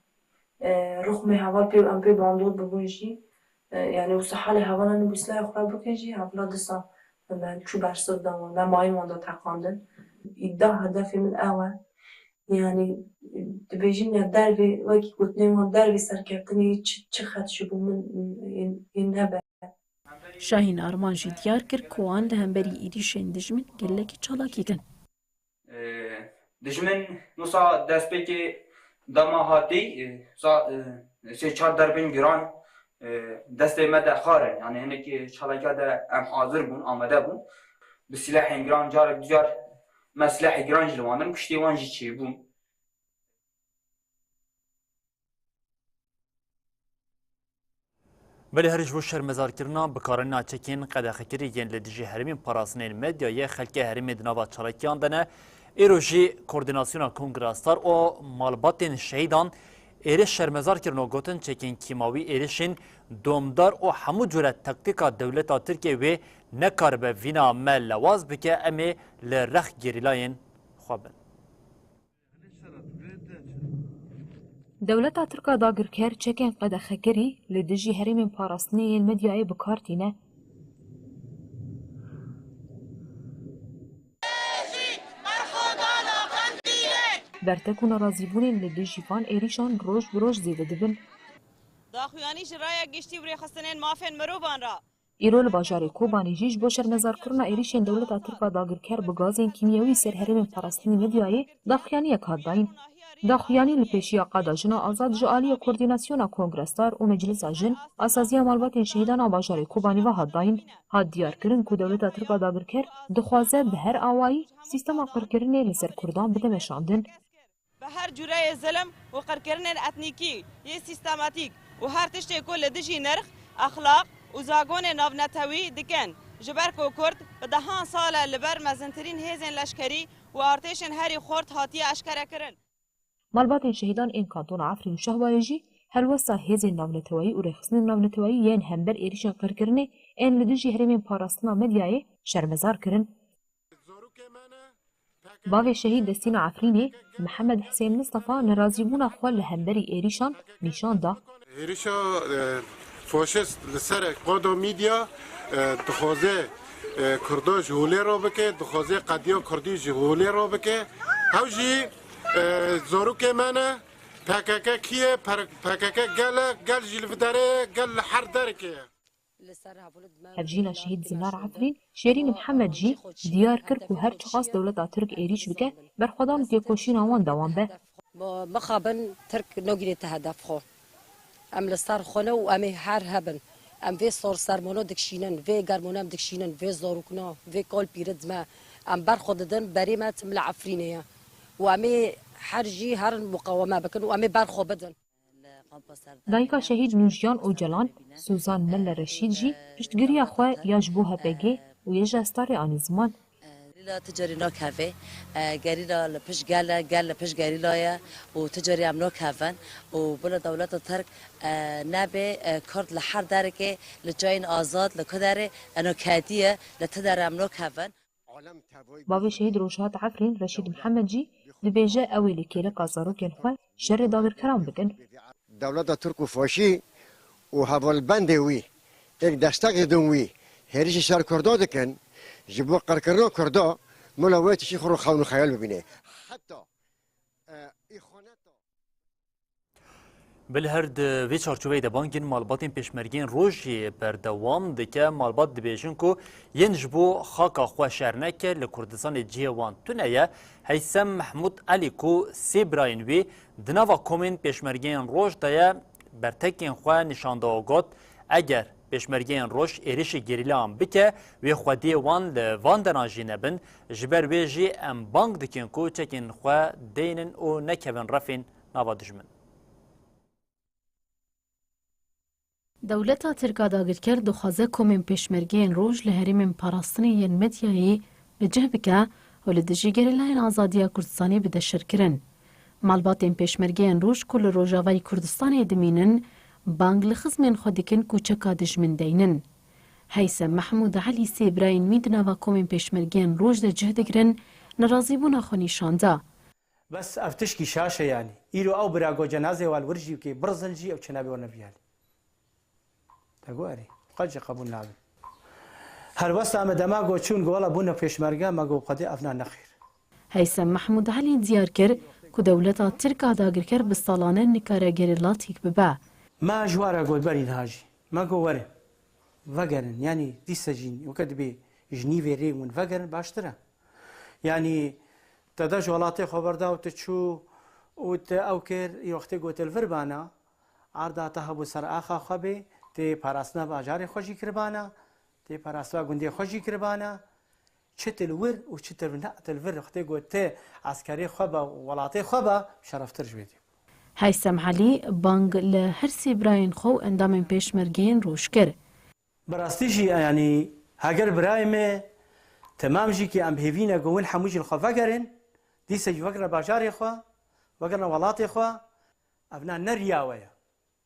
E, ruxmê heval pê, em pê bandor bibûn jî, e, yani wisa halê hevalan û silahê xwe bikin jî, hevla disa me çû bersiv da wan, me mayîn wan da teqandin. Îda hedefê min ew e. Yani, dibêjin ya dervê, wekî gotinên wan dervê serkeftinê çi, çi xet ji bo min, ê, ê nebe. Şahîn Arman jî diyar kir ku wan li hemberî êrîşên dijmin gelekî çalakî kirin. Dijmin nusa destpêkê dema hatî, e, sa, e, sê çar derbên giran, e, destê me de xarin. Yani hinekî çalakiya de em hazir bûn, amade bûn. Bi silahên giran, carek du car me silahê giran jî li wan din, kuştê wan jî çêbûn. Belê her ji bo şermezarkirina bikaranîna çekên qedexekirî yên li dijî herêmên parastinên medyayê xelkê herêmê di nava çalakiyan de ne. Îro jî Koordînasyona Kongra Star û malbatên şehîdan êrîş şermezar kirin û gotin, çekên kîmawî êrîşên domdar û hemû cure taktîka dewleta Tirkiyê wê nekaribe vîna me lewaz bike, em ê li rex gerîlayên xwe bin. Dewleta Tirk a dagirker çekên qedexekirî li dijî herêmên parastinê yên medyayê bi kar tîne. Bertek û nerazîbûnên li dijî van êrîşan roj bi roj zêde dibin. Daxuyanî ji raya giştî û rêxistinên mafên mirovan re. Îro li bajarê Kobanê jî ji bo şermezarkirina êrîşên dewleta Tirk a dagirker bi gazên kîmyewî ser herêmên parastinî medyayê daxuyaniyek hat dayîn. Daxuyanî li pêşiya qada Jina Azad ji aliyê Koordînasyona Kongra Star û Meclisa Jin a Saziya Malbatên Şehîdan a bajarê Kobanê ve hat dayîn. Hat diyarkirin ku dewleta Tirk a dagirker dixwaze bi her awayî sîstema qirkirinê li ser Kurdan bide meşandin. Bi her cureyê zilim û qirkirinên etnîkî yê sîstematîk û her tiştê ku li dijî nirx, exlaq û zagonê navnetewî dikin, ji ber ku Kurd bi dehan sal e li ber mezintirîn hêzên leşkerî û artêşên herî xurt hatiye eşkerekirin. Malbatên şehîdan ên Kantona Efrîn û Şehbayê jî helwesta hêzên navneteweyî û rêxistinên navneteweyî yên hember êrîşên qirkirinê ên li dijî herêmên parastina medyayê şermezar kirin. Bavê şehîd Destîna Efrînê, Mihemed Hisên Mistefa, nerazîbûna xwe li hemberî êrîşan nîşan da. Hêrişa, e, faşist li ser qada Mîdya, e, dixwaze, e, Kurda ji holê rabike, dixwaze qediya Kurdî ji holê rabike. Hew jî, e, zarokê me ne, P K K kî ye, per-, P K K gel e, gel jî li vê derê ye, gel li her derekê ye. Hevjîna şehîd Zinar Efrîn, Şêrîn Mihemed jî diyar kir ku her çiqas dewleta Tirk êrîş bike, berxwedan bi têkoşîna wan dewam be. Mixabin Tirk nagirête hedef xwe. Em li ser xwe ne û em ê her hebin. Em vê sor sermano dikişînin, vê germano em dikişînin, vê zarokna, vê kal pîriz me. Em ber xwe didin, berê me tim li Efrînê ye. Û em ê her jî herin muqaweme bikin û em ê ber xwe bidin. Dayika şehîd Nûjiyan Ocalan, Suzan Melle Reşîd jî piştgiriya xwe ya ji bo H P G û YJA Starê anî ziman. Gerîla tu carî nakeve, e, gerîla li pişt gel e, gel li pişt gerîla ye û tu carî em nakevin û bila dewleta Tirk, e, nebe, e, Kurd li her derekê, li çayên azad, li ku derê, e, naketiye, li tu derê em nakevin. Bavê şehîd Rojhilat Efrîn Reşîd Mihemed jî dibêje ew ê li kêleka zarokên xwe şerê dagirkeran bikin. Dewleta Tirk û faşî û hevalbendê wî êk desteq didin wî, hêrişî ser Kurda dikin, ji bo qirkirina Kurda mila wê tişî xwe rû xewn û xeyal bibîne. Heta, e, îxaneta Bi li her di vê çarçoveyê de bangên malbatên Pêşmergeyên Roj jî berdewam dike. Malbat dibêjin ku yên ji bo xaka xwe şer neke, li Kurdistanê cihê wan tune ye. Heysem Mehmûd Elî ku sê birayên wî di nava komên Pêşmergeyên Roj de ye, bertekên xwe nîşan da û got, eger Pêşmergeyên Roj êrişî gerîlayan bike, wê xwediyê wan li van deran jî nebin. Ji ber wê jî em bang dikin ku çekên xwe deynin û nekevin refên nava dijmin. Dewleta Tirk a dagirker dixwaze komên Pêşmergeyên Roj li herêmên parastinê yên Medyayê bi cih bike û li dijî gerîlayên Azadiya Kurdistanê bide şerkirin. Malbatên Pêşmergeyên Roj ku li Rojavayê Kurdistanê dimînin, bang li xizmên xwe dikin ku çeka dijmin deynin. Heysem Mehmûd Elî sê birayên wî di nava komên Pêşmergeyên Roj de cih digirin, nerazîbûna xwe nîşan da. Bes ev tişkî şaş e yanî. Îro ew bira go cenazê wan wir jî bikê, birizin jî ew çi nabê wan neviyalî. Te got erê. Qet jî qebûl nabin. Helwesta me dema go çûn go wela bûne pêşmerge, me go Xwedê ev na nexêr. Heysem Mehmûd Elî diyar kir ku dewleta Tirk a dagirker bi salan e nikare gerîla têk bibe. Me ji wan re got berî niha jî. Me got werin. Vegerin. Yanî dîse jî weke dibê ji nîvê rê hûn vegerin baştir e. Yanî te de ji welatê xwe berda û tu çû û te ew kir, îro wextê got li vir bana, arda te hebû ser axa xwe bê, tê parastina bajarê xwe jî kiribana, tê parastina gundê xwe jî kiribana. Çi tu li wir û çi tu ne tu li vir, wextê got te eskerê xwe be, welatê xwe be, şereftir ji wê dî. Heysem Elî bang li her sê birayên xwe û endamên pêşmergeyên Roj kir. Bi rastî jî, yanî, heger birayê me temam jî ki em hêvî ne ku hûn hemû jî li xwe vegerin, dîse jî vegerin bajarê xwe, vegerin welatê xwe, ev na ne riya we ye.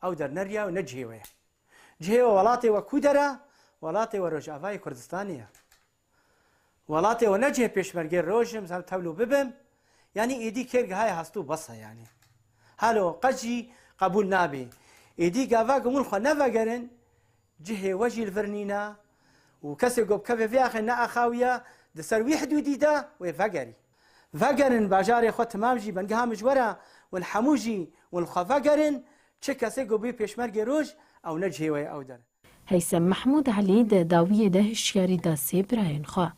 Ew der ne riya we, ne cihê we ye. Cihê we welatê we ku der e? Welatê we Rojavayê Kurdistanê ye. Welatê we ne cihê pêşmergê Roj im, em tevlû bibim. Yanî êdî kêr gihaye hestû bes e yanî. Halo qet jî qebûl nabe. Êdî gava ku hûn xwe nevegerin, cihê we jî li vir nîne û kesê ku bikeve vê axê ne axa wî ye, di ser wî hidûdî de wê vegerî. Vegerin bajarê xwe temam jî bengeha min ji we re, hûn hemû jî hûn li xwe vegerin, çi kesê ku bû pêşmergê Roj, ew ne cihê we ye ew der. Heysem Mehmûd Elî di dawiyê de hişyarî da sê birayên xwe.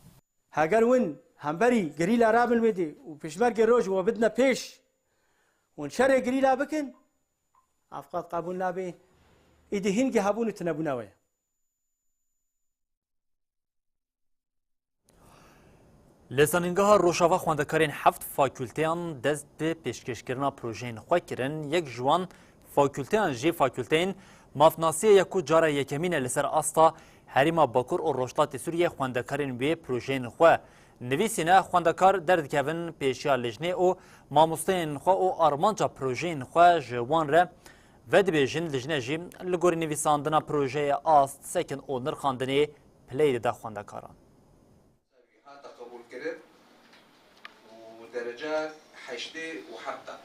Heger hûn hemberî gerîla rabin wê dê û pêşmergê Roj we bidine pêş, hûn şerê gerîla bikin, ev qet qebûl nabe. Êdî hingî hebûn û tunebûna we ye. Li Zanîngeha Rojava xwendekarên heft fakulteyan dest bi pêşkêşkirina projeyên xwe kirin. Yek ji wan fakulteyan jî fakulteyên mafnasiyê ye ku cara yekemîn e li ser asta herêma Bakur û Rojhilatê Sûriyê xwendekarên wê projeyên xwe nivîsîne. Xwendekar derdikevin pêşiya lijnê û mamosteyên xwe û armanca projeyên xwe ji wan re vedibêjin. Lijne jî li gorî nivîsandina projeyê ast, sekin û nirxandinê pileyê dide xwendekaran. Hate qebûlkirin û Derece heştê û heft e.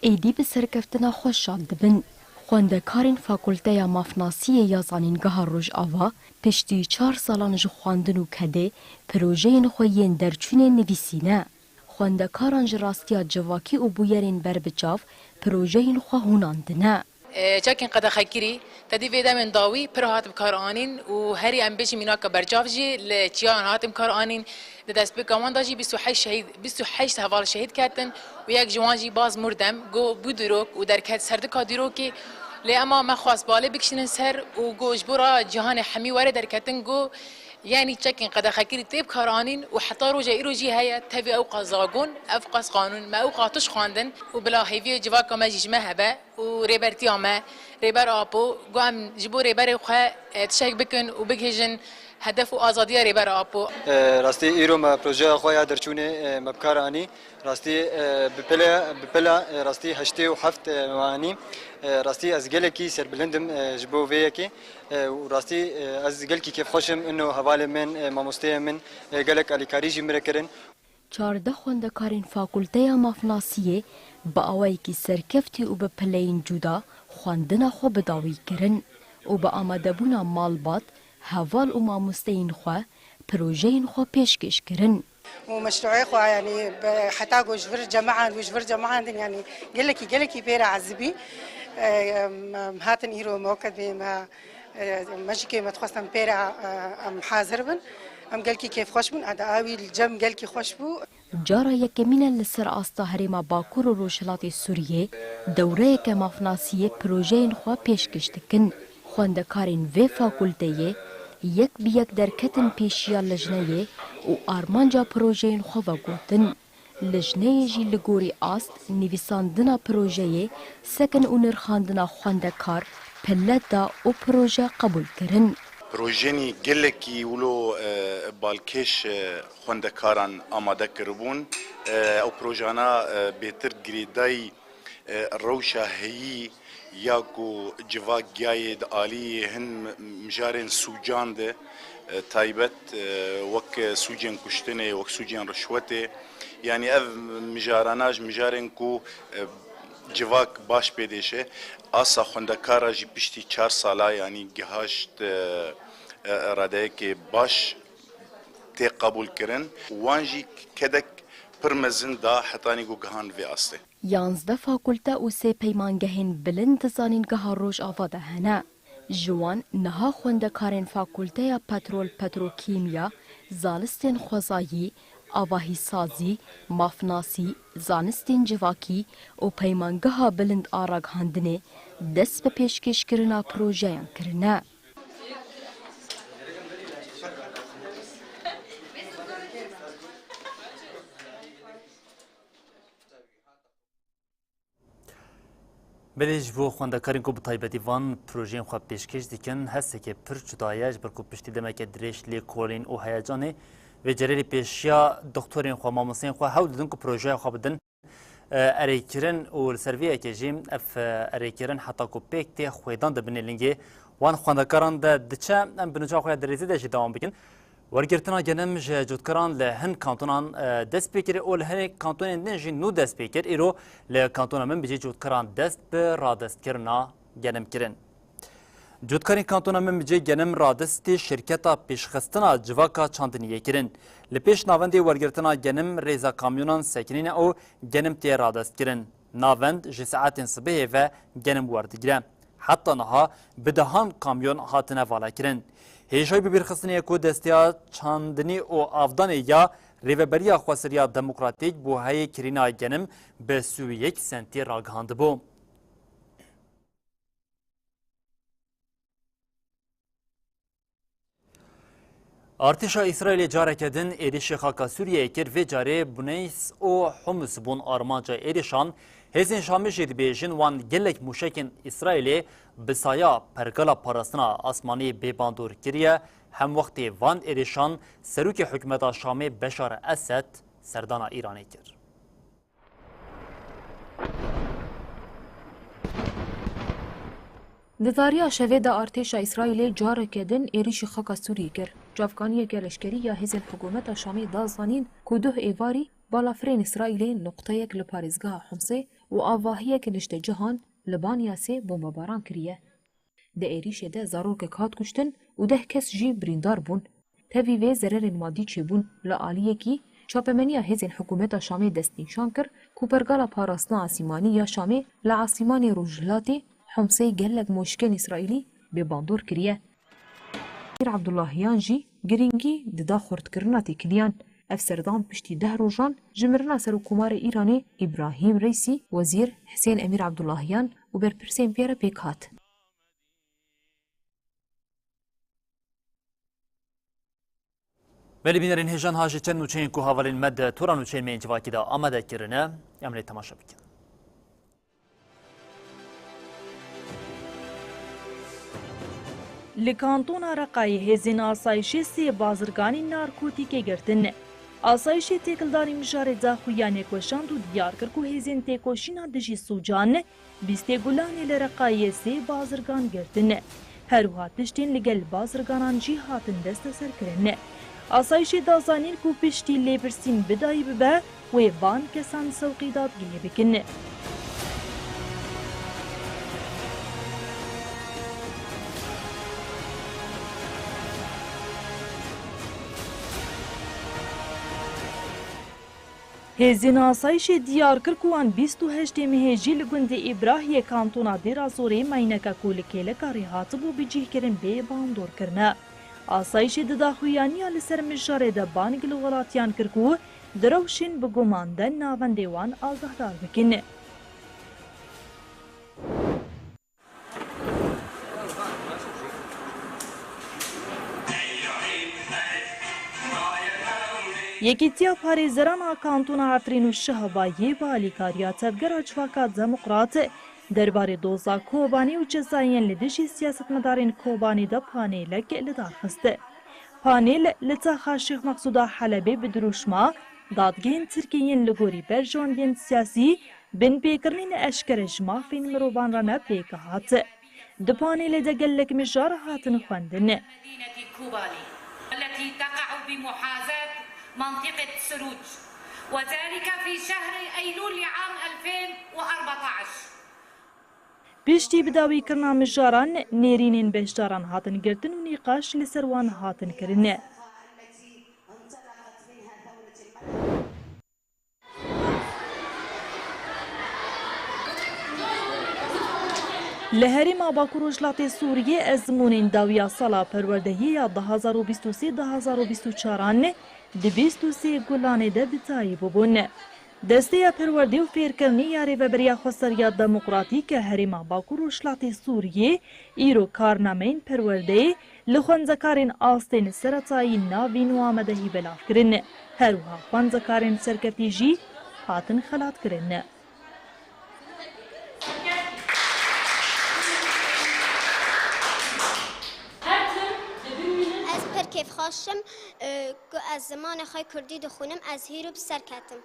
Êdî bi serkeftina xwe şad dibin. Xwendekarên Fakulteya Mafnasiyê ya Zanîngeha Rojava piştî çar salan ji xwendin û kedê projeyên xwe yên derçûnê nivîsîne. Xwendekaran ji rastiya civakî û bûyerên berbiçav projeyên xwe hûnandine. E, çekên qedexekirî, tedî vê demên dawî pir hat bi kar anîn û herî em bêjin mînaka berçav jî li çiyayan hatin bi kar anîn. Di destpêka wan de jî bîst û heşt şehîd, bîst û heşt heval şehîd ketin û yek ji wan jî Baz Murdem got bû dîrok û derket ser dika dîrokê. Lê ema me xwest balê bikişînin ser û got ji bo ra cîhanê hemî were derketin got, yanî çekên qedexekirî tê bi kar anîn û heta roja îro jî heye tevî ew qas zagon, ew qas qanûn, me ew qas tişt xwendin û bila hêviyê civaka me jî ji me hebe. û rêbertiya me, Rêber Apo, got em ji bo rêberê xwe, e, tiştek bikin û bigihîjin hedef û azadiya Rêber Apo. E, rastî îro me projeya xwe ya derçûnê, e, me bi kar anî. Rastî, e, bi pile, bi pila, e, rastî heştê û heft, e, me anî. E, rastî ez gelekî serbilind im, e, ji bo vê yekê. E, û rastî, e, ez gelkî kêfxweş im, ino hevalê min, e, mamosteyê min, e, gelek alîkarî jî min re kirin. Çardeh xwendekarên Fakulteya Mafnasiyê bi awayekî serkeftî û bi pileyên cuda xwendina xwe bi dawî kirin û bi amadebûna malbat, heval û mamosteyên xwe projeyên xwe pêşkêş kirin. û meşruê xwe, yanî, bi, heta ku ji vir cemaen û ji vir cemaen din, yanî, gelekî, gelekî pê re ezibî. E, em, em, hatin îro mewqedê me, e, me jî kê me dixwestin pê re, e, em hazir bin. Em gelkî kêfxweş bûn, eda awî li cem gelkî xweş bû. Cara yekemîn e li ser asta herêma Bakur û Rojhilatê Sûriyê dewreyeke mafnasiyê projeyên xwe pêşkêş dikin. Xwendekarên vê fakulteyê yek bi yek derketin pêşiya lijneyê û armanca projeyên xwe vegotin. Lijneyê jî li gorî ast nivîsandina projeyê, sekin û nirxandina xwendekar pile da û proje qebûl kirin. Projenî gelekî wilo, e, balkêş, e, xwendekaran amade kiribûn. E, ew projana, e, bêtir girêdayî, e, rewşa heyî ya ku civak giyayê di alî hin mijarên sûcan de, e, taybet, e, wek sûcên kuştinê, wek sûcên rişwetê, yanî ev mijarana ji mijarên ku, e, civak baş pê dêşe, asa xwendekara jî piştî çar sala, yanî gihaşt, e, e, radeyekê baş tê qebûlkirin. Wan jî kedek pir mezin da hetanî ku gihan vê astê. Yanzdeh fakulte û sê peymangehên bilind di Zanîngeha Rojava de hene. Ji wan niha xwendekarên Fakulteya Petrol Petrokîmya, Zanistên Xwezayî, Avahîsazî, Mafnasî, Zanistên Civakî û Peymangeha Bilind a Ragihandinê dest bi pêşkêşkirina projeyan kirine. Belê ji bo xwendekarên ku bi taybetî van projeyên xwe pêşkêş dikin, hesteke pir cuda ye, ji ber ku piştî demeke dirêj lêkolîn û heyecanê, vê carê lê pêşiya doktorên xwe, mamosteyên xwe hewl didin ku projeya xwe bidin, e, erêkirin û li ser vê yekê jî ev, e, erêkirin heta ku pêk tê xwêdan di binê lingê wan xwendekaran de diçe, em bi nûça xwe ya derêzî de jî dewam bikin. Wergirtina genim ji cotkaran li hin kantonan, e, dest pê kir û li hinek kantonên din jî nû dest pê kir. Îro li kantona Minbicê cotkaran dest bi radestkirina genim kirin. Cotkarên kantona Minbicê genim radestî şirketa pêşxistina civaka çandiniyê kirin. Li pêş navendê wergirtina genim rêza kamyonan sekinîne û genim tê radestkirin. Navend ji saetên sibehê ve genim werdigire. Heta niha bi dehan kamyon hatine valakirin. Hêjayî bibîrxistinê ye ku desteya çandinî û avdanê ya Rêveberiya Xweseriya Demokratîk bo heyê kirîna genim bi sî û yek sentî ragihandibû. Artêşa Îsraîlê careke din êrîşê xaka Sûriyeyê kir, vê carê Buneys û Humus bûn armanca êrîşan. Hêzên Şamê jî dibêjin wan gelek mûşekên Îsraîlê bi saya pergala parastina asmanî bêbandor kiriye. Hemwextê van êrîşan serokê hikûmeta Şamê Beşar Esed serdana Îranê kir. Di zariya şevê de artêşa Îsraîlê careke din êrîşî xaka Sûriyê kir. Çavkaniyeke leşkerî ya hêzên hikûmeta Şamê da zanîn ku duh êvarî balafirên Îsraîlê nuqteyek li parêzgeha Humsê û avahiyeke niştecihan li Banyasê bombebaran kiriye. Di êrîşê de zarokek hat kuştin û deh kes jî birîndar bûn. Tevî vê zererên madî çêbûn. Li aliyekî çapemeniya hêzên hikûmeta Şamê destnîşan kir ku pergala parastina asîmanî ya Şamê li asîmanê rojhilatê Humsê gelek moşikên Îsraîlî bê bandor kiriye. Emîr Abdullahiyan jî girîngî dida xurtkirina têkiliyan. Ev serdan piştî deh rojan ji mirina Serokkomarê Îranê Îbrahîm Reîsî, Wezîr Hisên Emîr Abdullahiyan û berpirsên pê re pêk hat. Belê bînerên hêja, niha ji çend nûçeyên ku hevalên me di tora nûçeyên me yên civakî de amade kirine, em lê temaşe bikin. Li kantona Reqayê hêzên asayişê sê bazirganên narkotîkê girtin. Asayişê têkildarî mijarê daxuyaniyek weşand û diyar kir ku hêzên têkoşîna dijî sûcan bîstê Gulanê li Reqayê sê bazirgan girtin. Her wiha tiştên li gel bazirganan jî hatin desteserkirin. Asayişê da zanîn ku piştî lêpirsîn bi dayî bibe, wê van kesan sewqî dadgehê bikin. Hêzên asayişê diyar kir ku wan bîst û heştê mehê jî li gundê Îbrahiyê kantona Dêrazorê meyneke ku li kêleka rê hatibû bicihkirin bê bandor kirine. Asayişê di daxuyaniya li ser mijarê de bang li welatiyan kir ku di rewşên bi guman de navendê wan agahdar bikin. Yekîtiya Parêzeran a Kantona Efrîn û Şehbayê bi alîkariya Tevgera Civaka Demokrat derbarê doza Kobanê û cezayên li dijî siyasetmedarên Kobanê de panêlek li dar xist. Panêl li taxa Şêx Meqsûda Helebê bi dirûşma dadgehên Tirkiyê yên li gorî berjewendiyên siyasî binpêkirinên eşkere ji mafên mirovan re ne pêk hat. Di panêlê de gelek mijar hatin xwendin. مدينة كوباني التي تقع بمحاذاة منطقة سروج، وذلك في شهر أيلول لعام ألفين وأربعتاش. Piştî bidawîkirina mijaran, nêrînên beşdaran hatin girtin û nîqaş li ser wan hatin kirin. Li Herêma Bakur Rojhilatê Sûriyê ezmûnên dawiya sala perwerdehiyê ya du hazar û bîst û sê du hazar û bîst û çaran di bîst û sê Gulanê de bi tayî bûbûn. Desteya Perwerdê û Fêrkirinê ya Rêveberiya Xweseriya Demokratîk ya Herêma Bakur Rojhilatê Sûriyê îro karnameyên perwerdeyê li xwendekarên astên seretayî navîn û amadehî belav kirin. Her wiha xwendekarên serkeftî jî hatin xelatkirin. Ez pir kêfxweş im, e, ku ez zimanê xwe kurdî dixwînim, ez hîro bi ser ketim.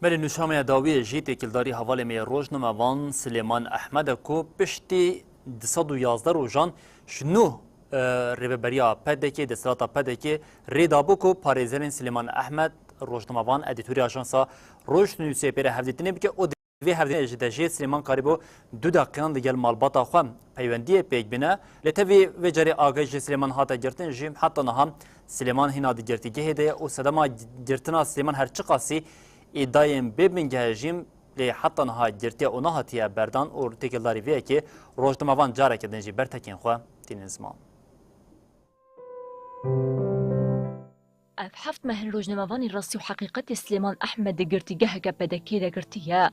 Belê nûşameya dawiyê jî têkildarî hevalê me yê rojnamevan Silêman Ehmed e ku piştî du sed û yazdeh rojan ji nû, e, rêveberiya P D K, desthilata P D K rê dabû ku parêzerên Silêman Ehmed, rojnamevan, edîtorê ajansa Rojnewsê pê re hevdîtinê bike û Vê hevdîtinê jî de jê Silêman karîbû du deqîqan digel malbata xwe peywendiyê pêk bîne. Lê tevî vê carê agahî ji Silêman hate girtin jî heta niha Silêman hîna di girtîgehê de ye û sedema girtina Silêman her çiqasî îdayên bê bingeh e jî, lê heta niha girtiye û nehatiye berdan û têkildarî vê yekê rojnamevan careke din jî bertekên xwe tînin ziman. Ev heft meh in rojnamevanê Rastî û Heqîqetê Silêman Ehmed di girtîgeheke P D K de girtiye.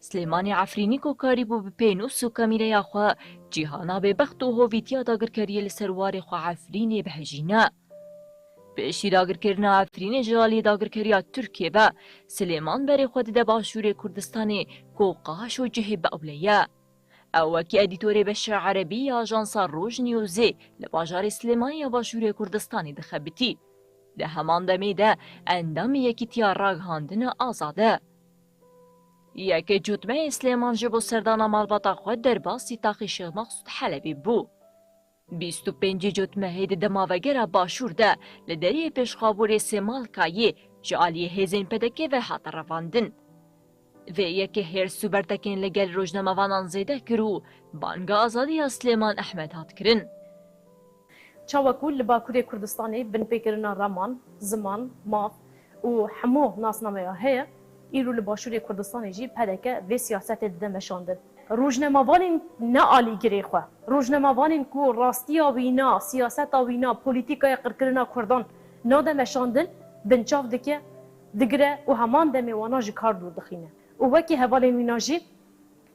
Silêmanê Efrînî ku karîbû bi pênûs û kamîreya xwe cîhana bêbext û hovîtiya dagirkeriyê li ser warê xwe Efrînê bihejîne. Piştî dagirkirina Efrînê ji aliyê dagirkeriya Tirkiyê ve, Silêman berê xwe dide Başûrê Kurdistanê ku qaş û cihê bi ewle ye. Ew wekî edîtorê beşa erebî ya ajansa Roj Newsê li bajarê Silêmanê ya Başûrê Kurdistanê dixebitî. Di heman demê de endamê Yekîtiya Ragihandina Azad e. Yekê cotmehê Silêman ji bo serdana malbata xwe derbasî taxê Şêx Maqsûd Helebî bû. Bîst û pêncê cotmehê di dema vegera başûr de li deriyê pêşxabûrê Sêmalkayê ji aliyê hêzên P D K ve hate revandin. Vê yekê hêrs û bertekên li gel rojnamevanan zêde kir û banga azadiya Silêman Ehmed hat kirin. Çawa ku li Bakurê Kurdistanê binpêkirina raman, ziman, maf û hemû nasnameya heye, îro li Başûrê Kurdistanê jî P D K vê siyasetê dide meşandin. Rojnamevanên ne alîgirê xwe, rojnamevanên ku rastiya wîna, siyaseta wîna, polîtîkaya qirkirina Kurdan nade meşandin, binçav dike, digire û heman demê wana ji kar dûr dixîne. Û wekî hevalên wîna jî,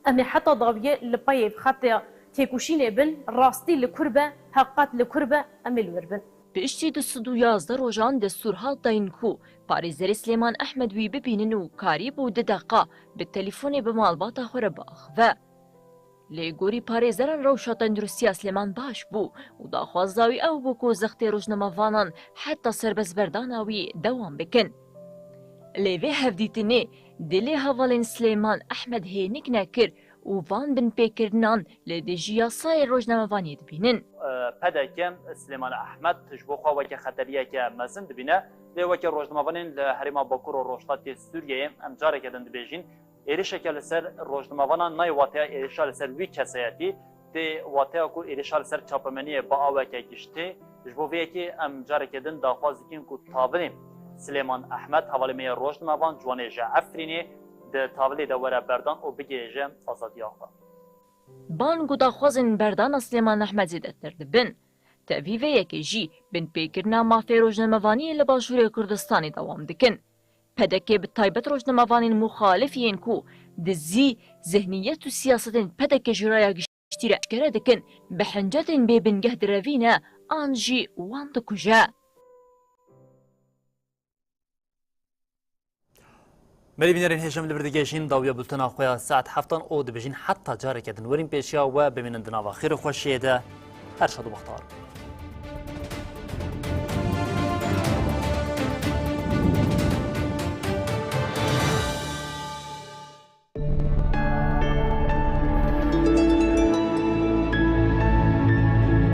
em ê heta dawiyê li peyê xetê têkoşînê bin, rastî li kur be, heqîqet li kur be, em ê li wir bin. Piştî du sed û yazdeh rojan destûr hat dayîn ku parêzerê Silêman Ehmed wî bibînin û karîbû du deqa bi telefonê bi malbata xwe re biaxive. Lê gorî parêzeran rewşa tenduristiya Silêman baş bû û daxwaza wî ew bû ku zextê rojnamevanan heta serbestberdana wî dewam bikin. Lê vê hevdîtinê dilê hevalên Silêman Ehmed hênik nekir û van binpêkirinan li dijî yasayê rojnamevaniyê dibînin. P D K Silêman Ehmed ji bo xwe weke xeteriyeke mezin dibîne, lê weke rojnamevanên li herêma Bakur û Rojhilatê Sûriyeyê em careke din dibêjin, êrişeke li ser rojnamevanan nayê wateya êrişa li ser wî kesayetî, tê wateya ku êrişa li ser çapemeniyê bi aweke giştî. Ji bo vê yekê em careke din daxwaz dikin ku tavilê Silêman Ehmed, hevalê me yê rojnamevan, ciwanê ji Efrînê, di tavilê de were berdan û bigihêje azadiya xwe. Bang û daxwazên berdana Silêman Ehmed zêdetir dibin. Tevî vê yekê jî binpêkirina mafê rojnamevaniyê li Başûrê Kurdistanê dewam dikin. P D K bi taybet rojnamevanên muxalif yên ku dizî, zihniyet û siyasetên P D K ji raya giştî re eşkere dikin, bi hincetên bêbingeh direvîne an jî wan dikuje. Belê bînerên hêja em li vir digihêjin dawiya bultena xwe ya saet heftan û dibêjin heta careke din werîn pêşiya we bimînin di nava xêr û xweşiyê de. Her şad û bextewar bin.